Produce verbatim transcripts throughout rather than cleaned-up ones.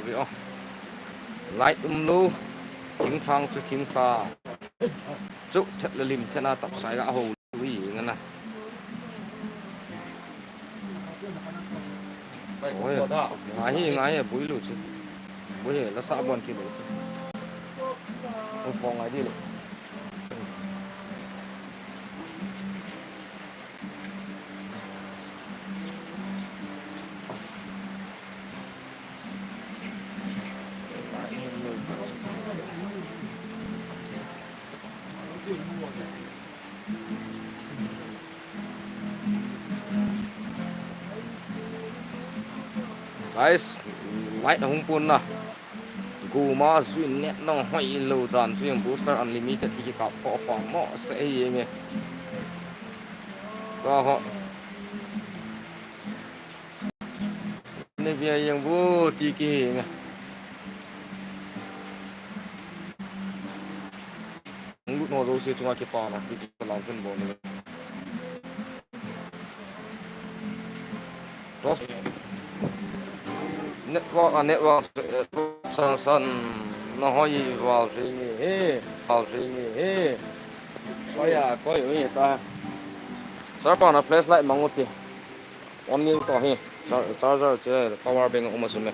Ve o. Light umlou. Thingphang chu thingphang. Chu thet le lim thet na tap sai ga ho. Ui, ngan na. Oi, ngai hi, ngai hi, bui lou chu. Bui hi, la sa bon ki lou chu. Oi, pong ngai di lou. Guys, light ahung pon na. Guma jui net nong hoi lou dan jui booster unlimited ti kikap pho pho mo se hi nge. Ka ho. Ne via yang bu ti ki nge. Lut no jouse chunga kipana, ti lang ken bol ni. Network, a network, san san, na hoi val jing he, val jing he. Koi a, koi ui ta. Sir pa na flashlight mang uti. One mil to hi. Char-, charger che, power bank uma sume.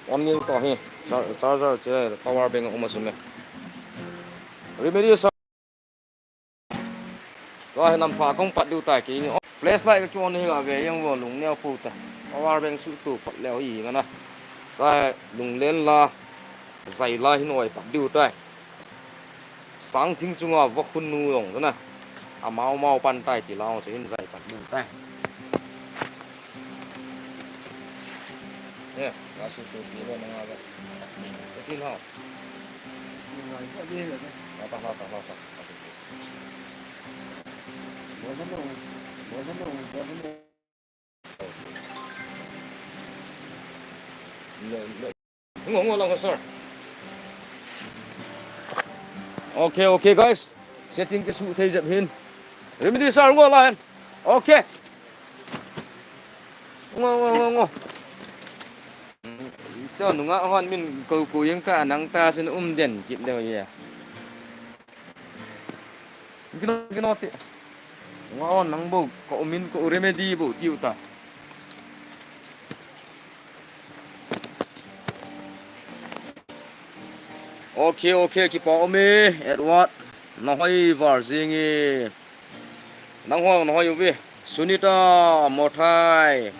One mil to hi. Char-, charger che, power bank uma sume. Remedy sir. Tua hi lam pha kong pat diu tai ki. Flashlight ka ki on hi ga ve yang vo lung neo pu ta. Power bank su tu pat leo hi ngana. Tua hi lung len la. Zai la hin oi pat diu tai. Sang thing chunga va khun nu jong na. A mau mau pan tai ti lau chu hin zai pan nu tai. Ye, ka su tu ti lo na nga ba. Ka tin ho. Ni ngai ka ni le. La ta, la ta, la ta. Ngo, ngo lang, sir. Okay, okay, guys. Setting kisu thei jep hin. Remedy, sir, ngo lang. Okay. Ngo, ngo, ngo, ngo. Ito, nunga hon min ko ko yang ka nang ta sin um den kit leo ya. Kino, kino ti. Nga on nang bo, ka umin, ka u remedy bo, tiu ta. Okay, okay, kipa ume, Edward. Na hoi var jingi. Nang hoi, na hoi uve. Sunita, Mothai.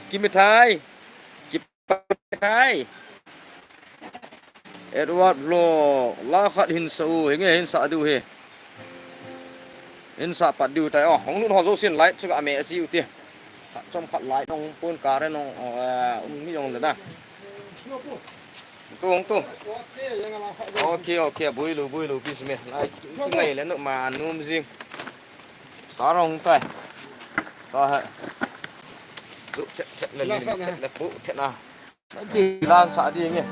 Kimithai. Hai. Edward Vlog, la khat hin sa u, hinge hin sa diu hi. Hin sa pat diu tai o, hong lut ho jousen light chu ka me a chi u ti. Khat chom khat light nong pun kare nong, eh, um mi jong le na. Tu, hong tu. Okay, okay, bui lu, bui lu, peace me. Light, tu ngai le nu ma num jing. Sa rong tai. Sa hai. Tu, chet, chet, le, chet, le, pu, chet na. Ti lang sa ding e.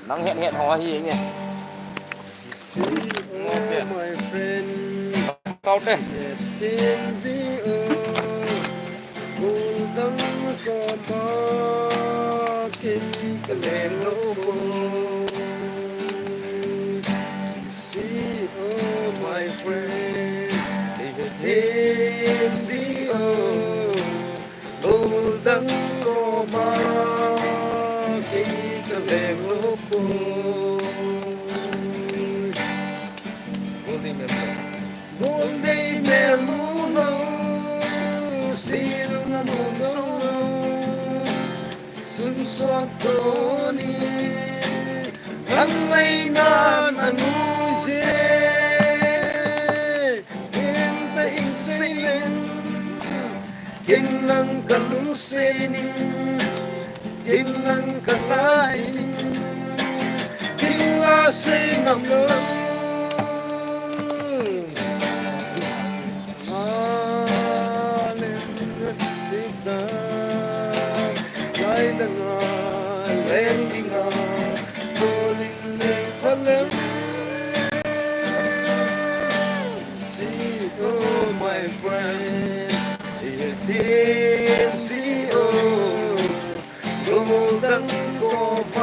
Nang het het ho hi nge. See, oh, my friend. Tau te. Thim ji o. Kudang ko ma kin ka leng lo. See, oh, my friend. Thim ji o. Goldang ko ma ki ka leng lo ko. Goldei mel lo. Goldei mel lo. Silung mu lo. Sum sot to ni. Ang may nan ang uje. Kin ta ing seilen. Kin lang ka lung sening, kin lang ka lain, kin la sei ngam lang. Alen, dik da, lai da nga, len di nga, koling le palem. See, oh, my friend, it is the old golden copper.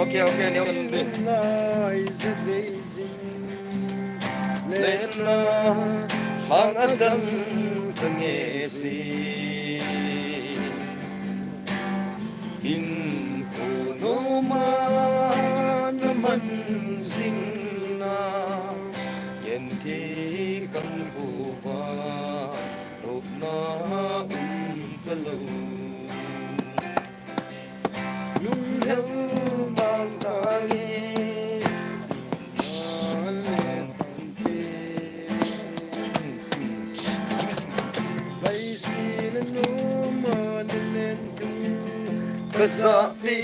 Okay, okay, neo kan din. Lena hang adam tange si. In ko no ma na man sing na. Yen thi kan ko ba. Lopna um talou. Lunghel mang tange. Laisi le loma le lentu. Kazati.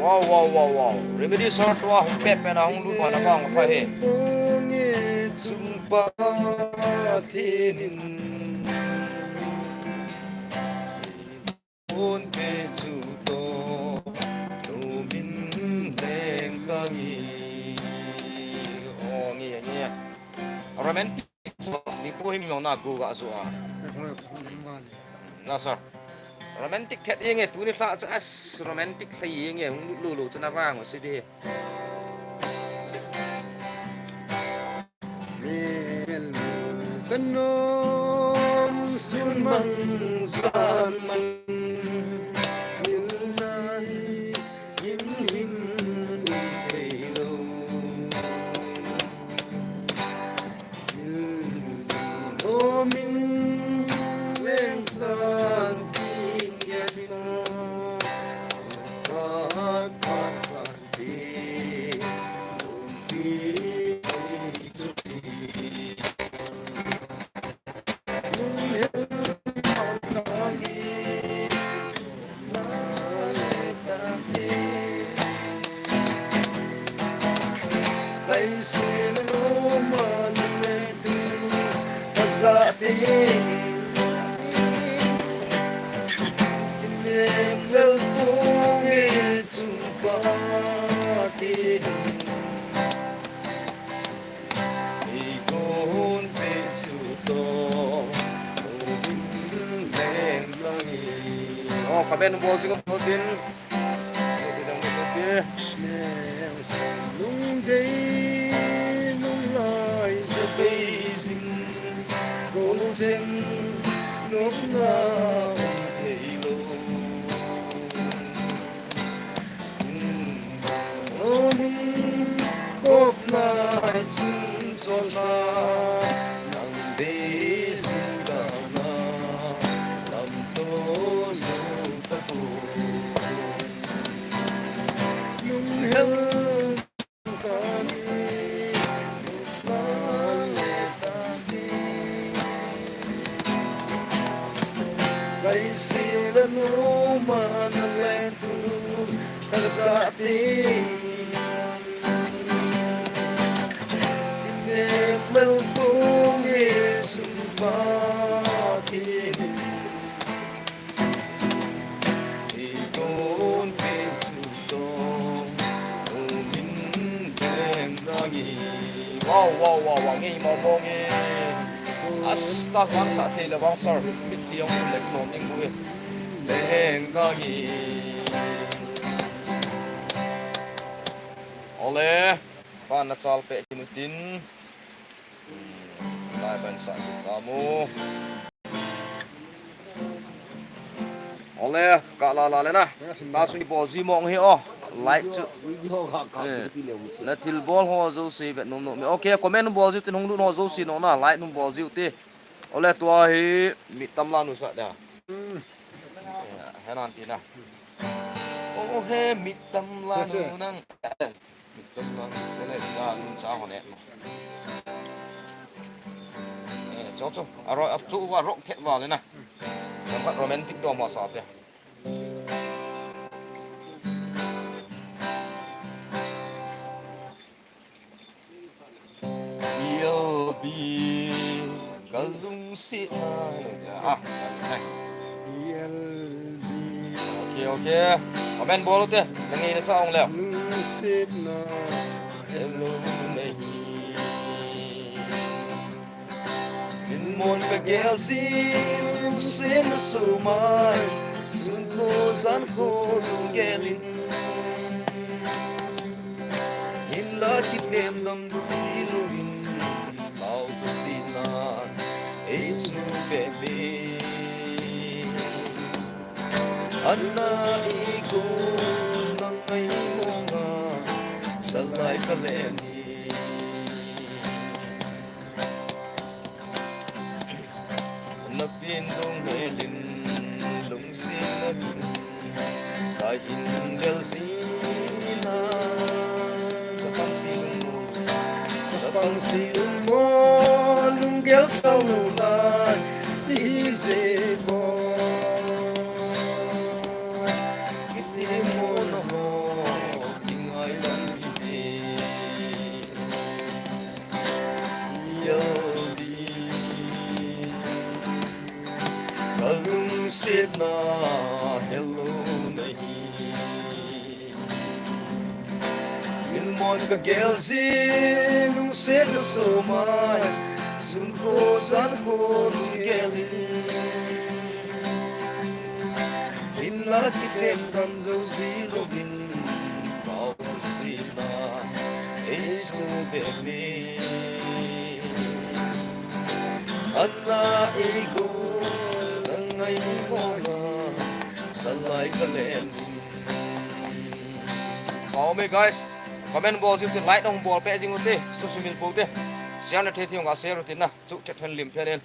Wow, wow, wow, wow. Remedy song tua hung pet pet na hung lut wana bang pa he. Nge chungpa thinin. Pon pe chu to. Lumin leng kangi. Oh, nge, nge. Romantic. Ni po him yong na gu ga zo a. Na sir. Romantic thet yeng e, tuni lha chu as romantic lha yeng e, hung lut lou lou chu na vang u si di. Mel mu kanom sun mang san mang. Mil nai him him um thei lou. Oh, comment bol sing bol tin. Lungdei lunglai sa beijing. Golseng nopna um thei lou. Omin kopna chun chola nang beijing dana lamto zo. Wow, wow, wow, wow, ngei mong mong e. Asta vang sa thei le vang sar. Bit liang le nom ning bu e. Le heng ka ngi. Ole. Pa na chal pe kimutin. Hmm, lai ban sa tu kamu. Ole, ka la la le na. Ta chu bol ji mong hi o. Like chu. Eh, na thil bol ho jouse vet nom nom. Okay, comment bol jiu tin hung lut ho jouse nom na. Like nom bol jiu te. Ole, tua hi mi tam la nu sa da. Hmm. Eh, he nan ti na. O he mi tam la nu nang. Tum lang, tele da lun sa ho ne. Eh, cho cho. A ro, a chu va rok thet va le na. Lam khat romantic to ma sa te. You'll be Ka lungsetna. Ah, okay, okay. Comment bol u te. Na ngei na sa ong le. Lungsetna. Hello, nahi. Min mon ka gel jin, lungsetna sumai. Sun ko jan ko lunggelin. Hinla kitlem dam ji lungin. Lungsetna, ei chu bebe. Ana i ko nang ai mo nga, salai ka le ni. Na pin dung helin, lungsetna. Ka hin lunggel jin a, chapang si lung, chapang si lung mo, lunggel sao lou lai, ti je ko. Kiti mo na ho, ti ngai lang kiti. Yaldi. Ka lungsetna hello nahi. Min mon ka gel jin lungsetna sumai. Sun ko jan ko lunggelin. Hinla kitlem dam jou ji louvin. Lungsetna, ei chu bebe. Ana i ko, nang ai mo nga, salai ka le ni. Aum e guys, comment bol jiu te, like dong bol pe jing u te, su sumil po te. Share na the thi nga share u te na, chu the then lim phe len.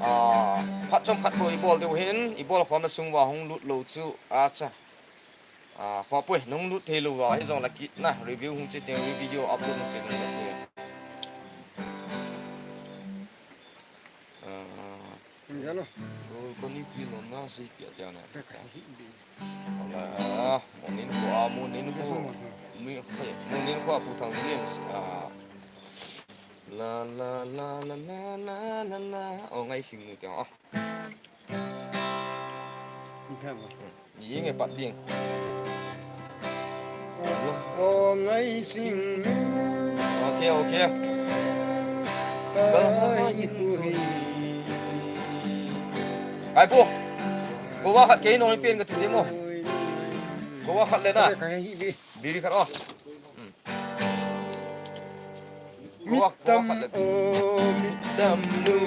Ah, phat chom khat ko i bol diu hin, i bol khom na sung uva hung lut lou chu, acha. Ah, khopui, nung lut thei lou va, hijong la kit na, review hung che teng, review video upload hung che teng. Ah. Hello. Ko, ko ni pi nom na si pi a te na. Ala, mo nin ko a, mo nin ko. Mi, mo nin ko a pu thang ni, ah. La, la, la. O, ngai sing nu te, ah. Ni nge pat ding. O ngai sing nu. Okay, okay. Ka i hu hi. Ai po. Ko wa khat kei nong pen ka ti mo. Ko wa khat le na. Ka hi bi. Biri khat o. Hmm. Mitam o, mitam nu,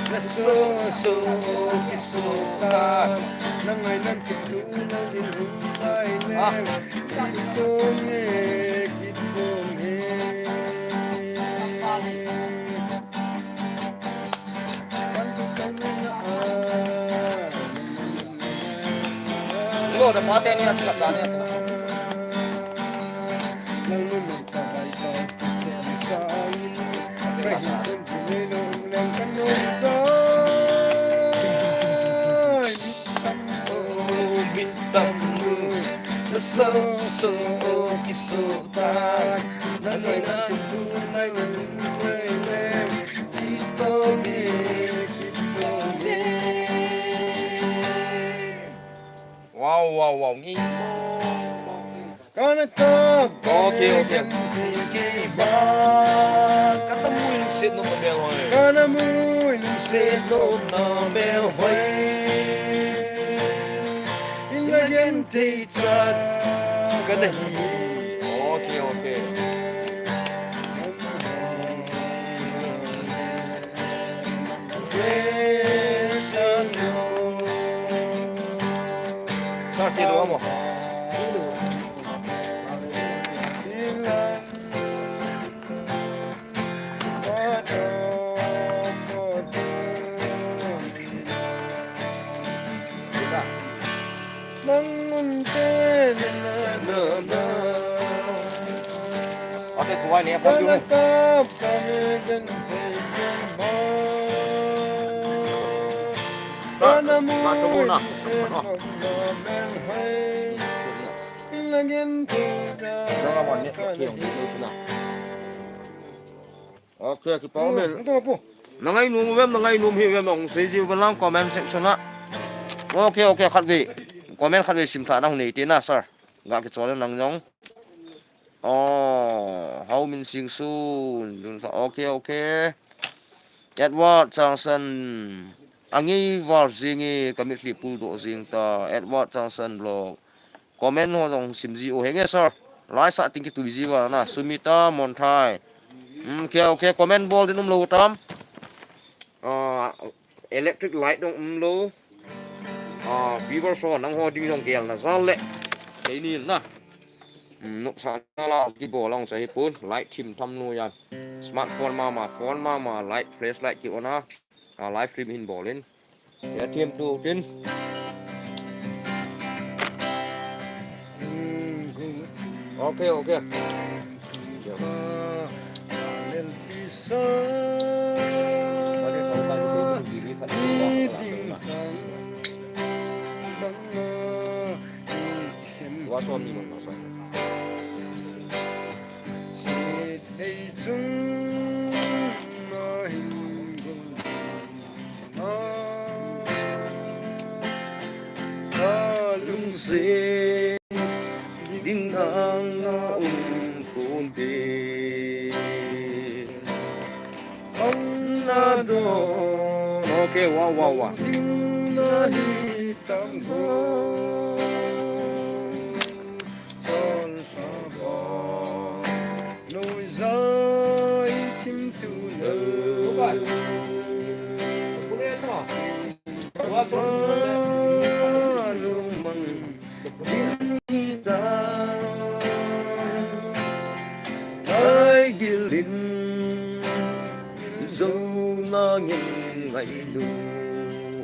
na so so kiso ta, na ngai nan kitu na din hu tai ne, kitong he, kitong he. Kan tu kan na a. Lo da pa te ni a chika ta ne. Wow, wow, wow. Ngi. Kana ta. Okay, okay. Ba. Namu in se lo na mel hoi. In la gen te chat ka na hi. Okay, okay. Sir, che lo mo. Okay, kuwai ne, pon tu. Okay, kipa umin. Na ngainom uvem, na ngainom hi uvem, hung sei jiuvin lang comment section a. Okay, okay, khatvei. Comment khatvei simthah nang nei te na, sir. Ga kichol nang jong. Oh, Hau Min Sing Sun. Okay, okay. Edward Changsan. Angi var jing e, ka mitlhi puldoh jing ta. Edward Changsan Vlog. Comment ho jong sim ji u henge sir. Laisa ting kitui ji uva na. Sumita Monthai. Hmm, okay, okay. Comment bol ding umlou tam. Ah, electric light jong umlou. Ah, viewers ho nangho ding jong gel na jal le. Keini na. Hmm, nopsa na la kibol lang cha hi pun. Light thim tham nu ya. Smartphone mama, phone mama, light, flash light ki on a. Ah, live stream hin bol in. Ya, team tu tin. Okay, okay. Ka lungset ding ang na um pumpi. Ang na do. Okay, wow, wow, wow. Ding na hi tam go. Chol haba. Noi zai thim tu lo. Lungmang ding ta. Ai gilin zo na ngin ngai lu.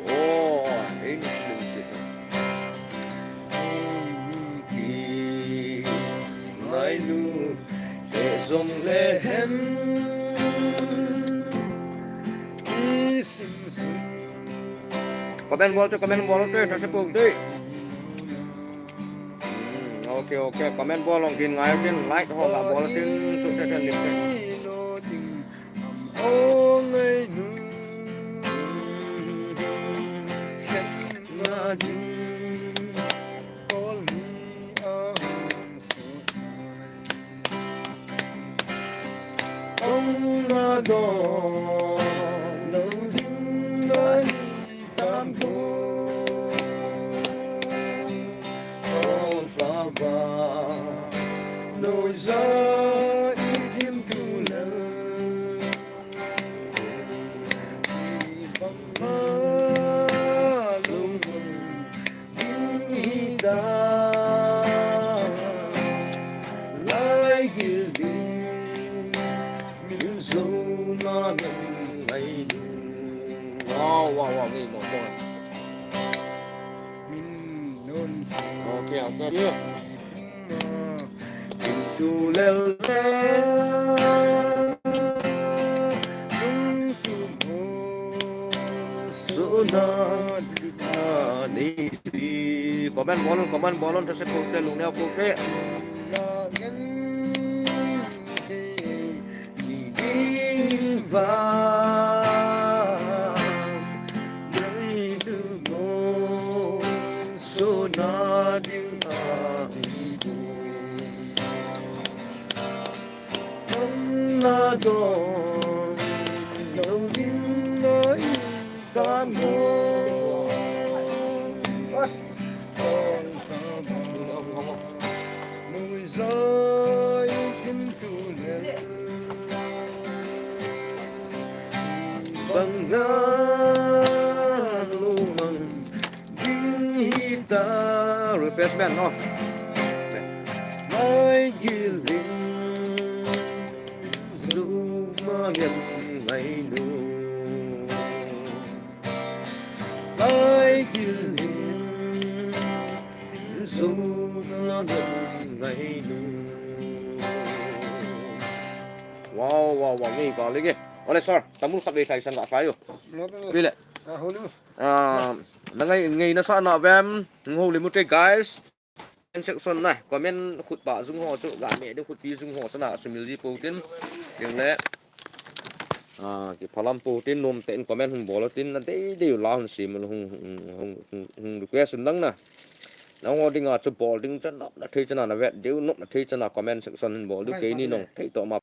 Oh, in music. Ki ngai lu. Te zong le hem. Ki sim sim. Comment bol te, comment bol te, thase pok te. Hmm, okay, okay. Comment bol long kin ngai tin, like ho la bol tin, chu te ten lim te. Ong na do, no ding na hi tam ko. Ong fa va, no za i thim tu la. Wow, wow, wow, ngei mo mo. Okay, okay. Kin tu lel le, lung tu mo, so na, na ni ti. Comment bol un, comment bol un, thase ko te, lung neo ko te. Ni ding va, nei tu mo, so na ding a ni tu. Ong na do, no ding Banga lungmang ding hita. Refreshment, no? Mai gilim zuma ngen ngai nu. Mai gilim zuma ngen ngai nu. Wow, wow, wow, ngei ka lege. Ole sir, tamul khat vei thai san la thai u. Pile. Ah, na ngai, ngai na sa na vem, hung houlim u te guys. Comment section na, comment khut pa jung ho chu, ga me ding khut pi jung ho chu na, sumil ji po tin. Tin le. Ah, ki phalam po tin, nom te in comment hung bol tin, na dei dei la hung sim hung, hung, hung, hung request un lang na. Nang ho dinga chu bol ding chan na, na thei chan na, na vet deu, na thei chan na comment section hung bol deu, keini nong thei to ma.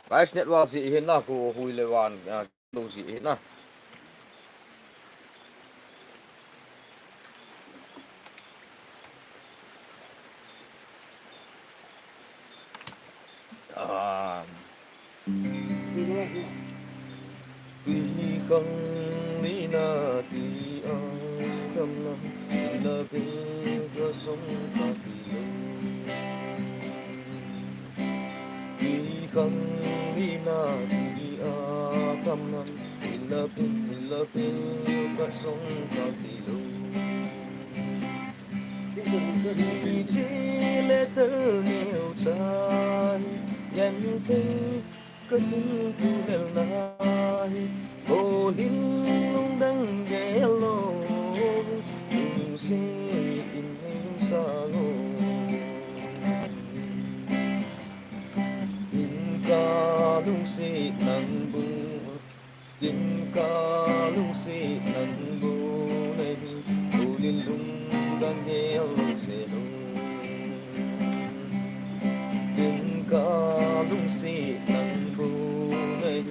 Guys, network ji hin na, ko hui le wan, ah, lo ji hin na. Ah. Tui khang ni na tui a tam na, la pil ka song ka ti lo. Tui khang ni na tui a tam na, la pil, la pil ka song ka ti lo. Hiche letter neo chai, yan pil Ka tum tu lel nai, o hin lungdang gel lo, lungset in heng sa lo. Tin ka lungset nang bu, tin ka lungset nang bu nei, o hin lungdang gel lo se lo. Tin ka lungset nang bu nei,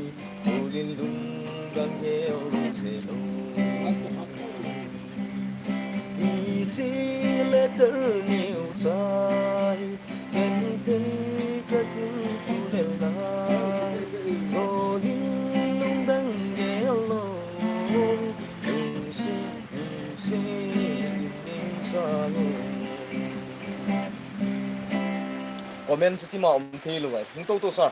Ulin lungdang gel lo se lo. Hiche letter neo chai, ken ken ka tin tu lel na. Ulin lungdang gel lo. Lungset, lungset, lungset sa lo. Comment chu tima um thei lou vai. Hung to to sir.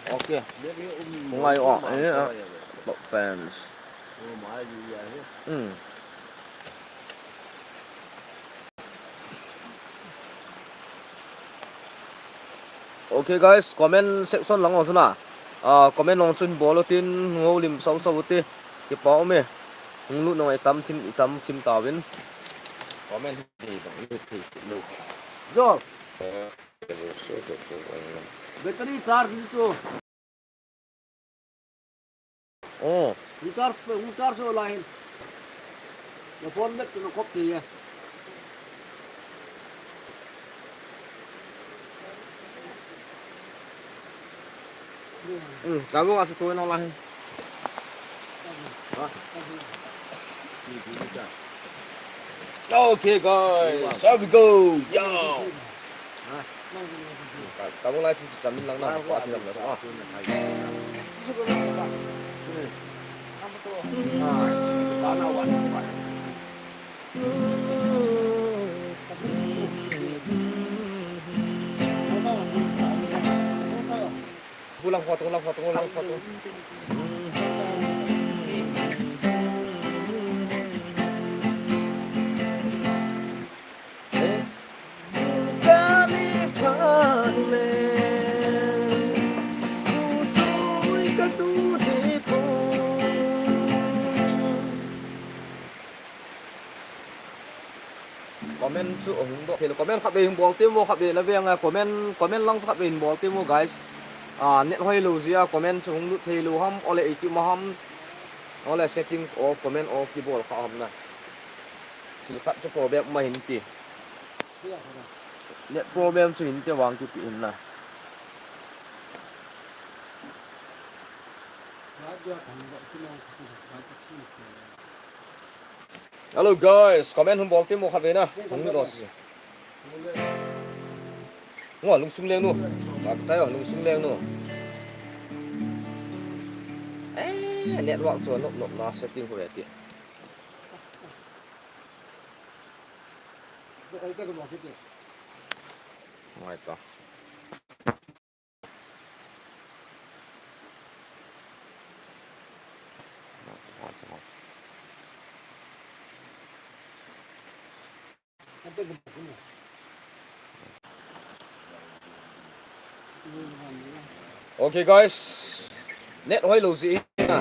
Okay. Hung ngai o, eh, ah. Top fans. Hmm. Okay guys, comment section lang ong chuna. Ah, comment ong chun bol utin, hung houlim sau sau uti. Kipa um e. Hung lut nong itam thim, itam thim tauvin. Comment hi bang lut thei lou. Jo. Battery charge ni chu. Oh. Hung charge, hung charge o lai hin. Na phone back to na khop thei e. Hmm, kamu kasi tuwi nang lahin. Ha? Okay, guys, here we go. Yo. Kamu lai tu jamin lang na, kuat lang na. Pulang foto, pulang foto, pulang foto. Comment chu hung doh thei lou. Comment khat vei hung bol temo, khat vei na veng a comment, comment lang chu khat vei hung bol temo, guys. Ah, net hoi lou jeh a comment chu hung lut thei lou ham, ole iti ma ham. Ole setting off, comment off kibol kha ham na. Thil khat chu problem ma hin ti. Net problem chu hin ti vang kiti hin na. Hello guys, comment hung bol temo khat vei na. Hung lo si. Ngo, lungsung leng nu. Ba ka chai o, lungsung leng nu. Eh, network chu nop nop na setting ko ve ti. Ngai ta. Okay, guys. Net hoilou jeh in a.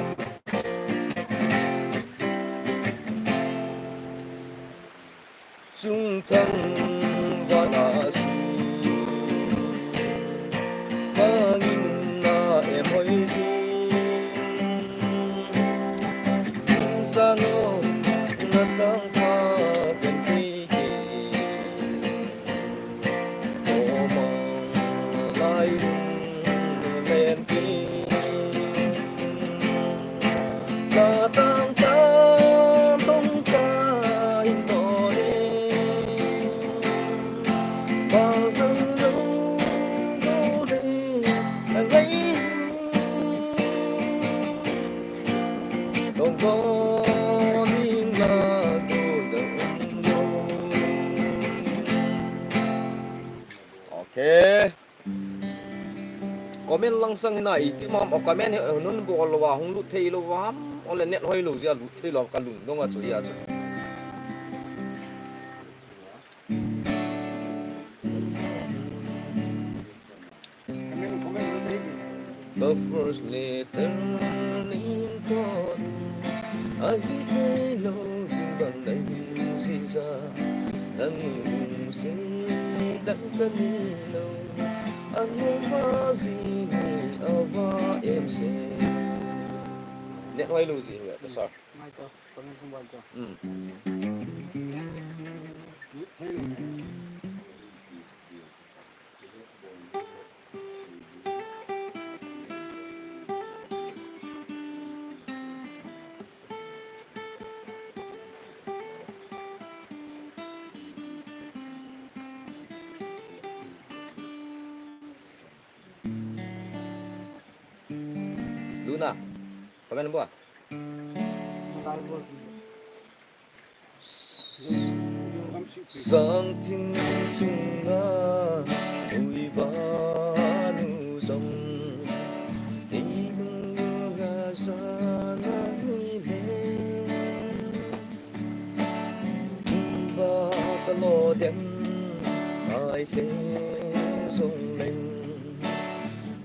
Chungthang vana si. Mangin na em hoi si. Sano na tang pha ken ti ke. Okay. Comment lang sang hina iti mam o comment hi nun bol lou a hung lut thei lou ham. Ole net hoilou jeh a lut thei lou ka lungdong a chu hia chu. The first letter in God. Ahi thei lou ding bang dai sisa. Nang lungset dang ka ni lou. Anu ma ji ni ava em se. Net hoilou ji hia ta sa. Ngai to, comment hung bol cho. Hmm. Luna, comment bol. Sang thim chunga ui vanu jong, kei lunglunga sana ni le. Ba ka lo dem ai te jong leng,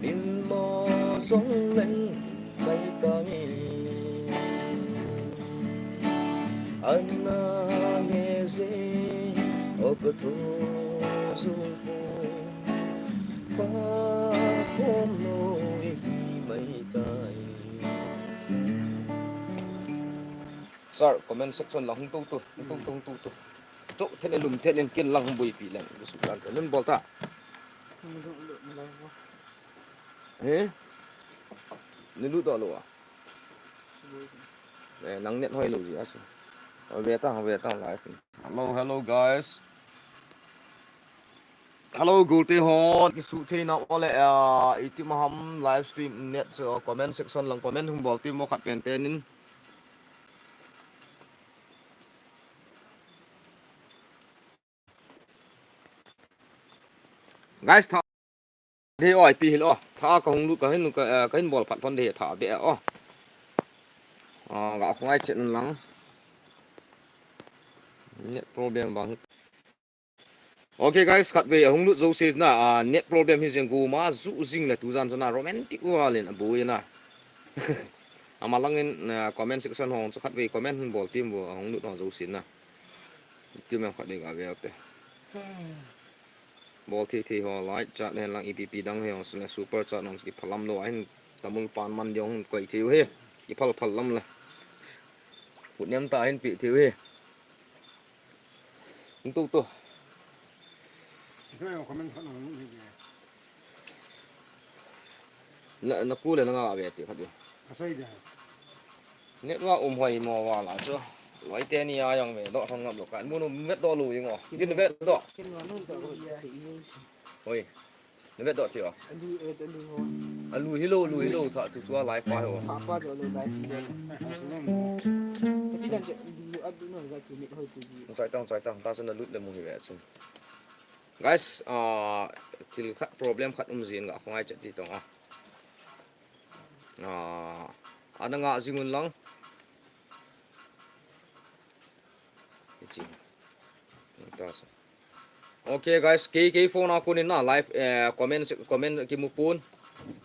bil mo jong leng. Mai tangi ana nge je o ka thu zu pu pa kom no i mai tai. Sir, comment section la hung tu tu, hung tu tu, hung tu tu. Chok then lum then ken lang hung boi pi lang, su plan nun bol ta. He? Ni lut doh lou a? Eh, nang net hoilou ji a chu. Ve ta, ve ta live. Hello, hello guys. Hello, Gulte ho, kisu thei na ole a, iti maham live stream net so comment section lang comment hung bol ti mo khat pen pen in. Guys, tha de oi pi hil o. Tha ka hung lut ka hin ka, eh, ka hin bol phat pon de tha be o. Ah, ga khong ai chen lang. Net problem bang. Okay guys, khat ve a hung lut jo se na, ah, net problem hi jeng gu ma ju jing le tu jan jona romantic wa len a bu na. Ama langin, ah, comment section hong chu khat ve comment hin bol tim bu a hung lut ho jo se na. Ti mem khat ding a ve te. Bol thei thei ho like chat nen lang ipi pi dang he ho le super chat nong ki phalam lo a hin tamul pan man diong hin koi thei u he. Ki phal phal lam le. Kut nem ta hin pi thei u he. Tu tu. Koi comment khat nong ni. Na, na ku le na nga ve ti khat di. Ka sai de. Network um hoi mo wa la chu. Loi te ni a jong ve doh hong ngap lo kan. Mun um vet doh lu jing o. Din vet doh. Oi. Na vet doh thei o. Alu, eh, alu ho. Alu hilou, alu hilou, tha tu tua lai pa ho. Tha pa doh lou lai pa doh. Kati dan che, alu, alu no ga tu ni hoi tu ji. Chai tang, chai tang, ta chun na lut le mu hi ve chun. Guys, ah, thil khat problem khat um jin ga khongai chat ti tong a. Ah, ana nga jing un lang. Hichi. Ta sa. Okay, guys, kei, kei phone a konin na live, eh, comment, comment kimu pon.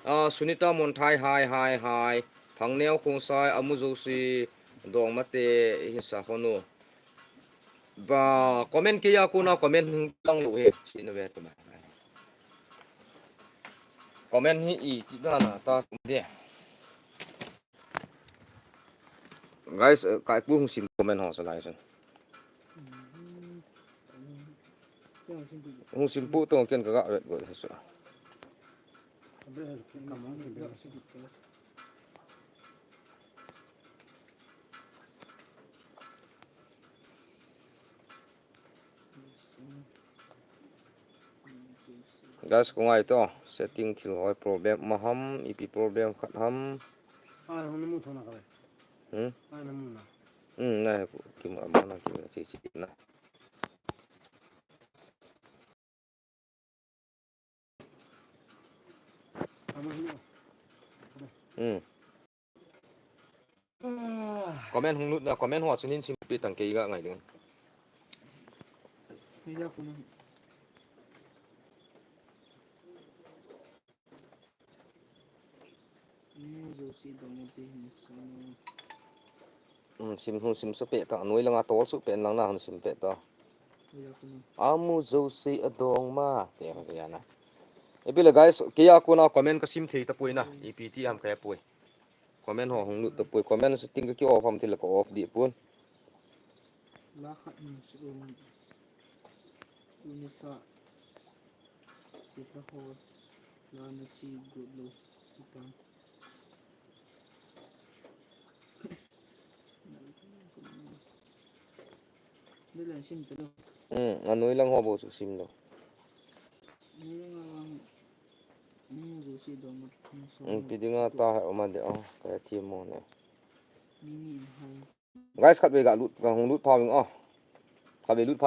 Ah, Sunita Monthai, hi, hi, hi. Thangneo Khongsai, Amu Josie, Dongmate, Hinsa Honu. Ba, comment kei a kona comment hung lang lou he. Si na ve ta ma. Comment hi iti dan a ta de. Guys, eh, kai pu hung sim comment ho sa lai san. Hung sim pu tong ken ka ga vet go sa. Guys, ko ngai to, setting thil hoi problem ma ham, ipi problem khat ham. Ai, hung namu thona ka le. Hmm? Ai, namu na. Hmm, na, ki ma, ma na, ki ma, chi, chi, na. Hmm. Comment hung lut na, comment ho chun hin sim pe tang kei ga ngai ding. Hmm, sim, hung sim sa pe ta, noi langa tol su pe lang na hung sim pe ta. Amu Josie adong ma. Te ho ya na. Ipi le guys, kei a kona comment ka sim thei ta poi na. Ipi ti ham ka poi. Comment ho hung lut ta poi. Comment setting ka ki off ham ti le ka off di pon. La khat ni su um. Unisa. Chita ho. La na chi good lo. Chita. Hmm, anoi lang ho bou chu sim lou. Hmm, pi dinga ta ha oma de o, ka thi mo ne. Guys, khat ve ga lut, ka hung lut pha ving o. Khat ve lut pha